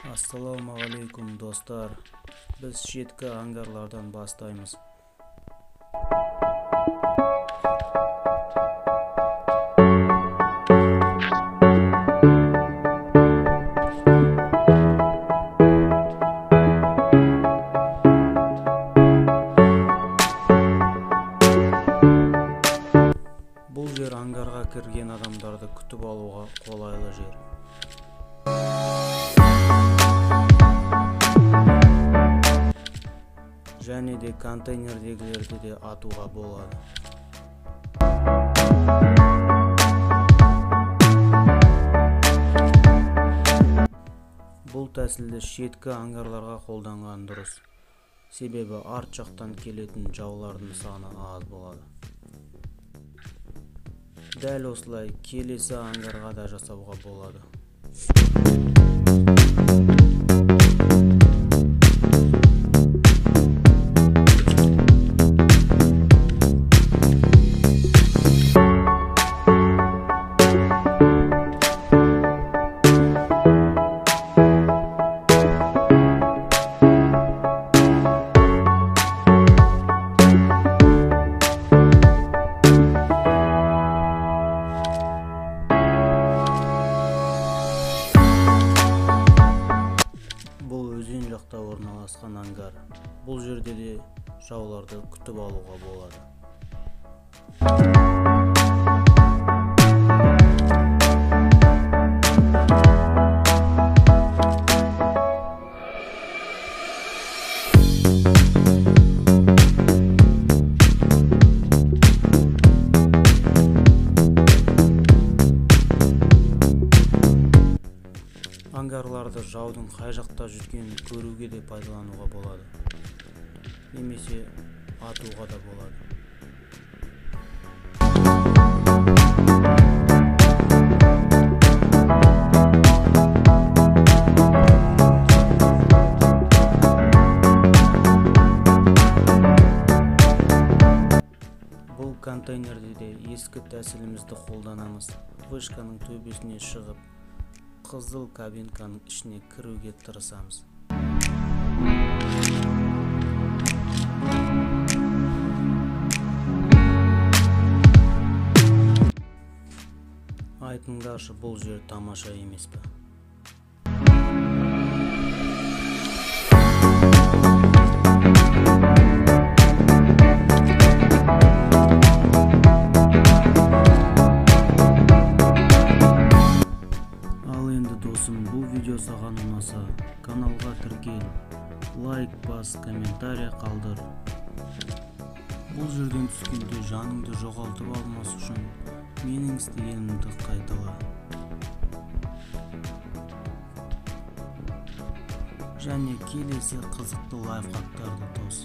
Ассалаумағалейкум, достар. Біз шеткі ангарлардан бастаймыз. Бұл жер ангарға кірген адамдарды күтіп алуға қолайлы жер. Және де контейнердегілерді де атуға болады. Бұл тәсілді шеткі ангарларға қолданған дұрыс. Себебі арт жақтан келетін жаулардың саны аз болады. Дәл осылай келесі ангарға да жасауға болады. Жақта орналасқан ангар. Бұл жерде де жауларды күтіп алуға болады. Ангарларды жаудың қай жақта жүргенін көруге де пайдалануға болады. Немесе атуға да болады. Бұл контейнерде де ескі тәсілімізді қолданамыз. Вышканың төбесіне шығып, қызыл кабинканың ішіне кіруге тырысамыз. Айтыңдаршы, бұл жер тамаша емес пе? Досым, бұл видео саған ұнаса, каналға тіркел, лайк бас, комментарий қалдыр. Бұл жерден түскенде жаныңды жоғалтып алмас үшін менің істегенімді қайтала. Және келесі қызықты лайфхактарды тос.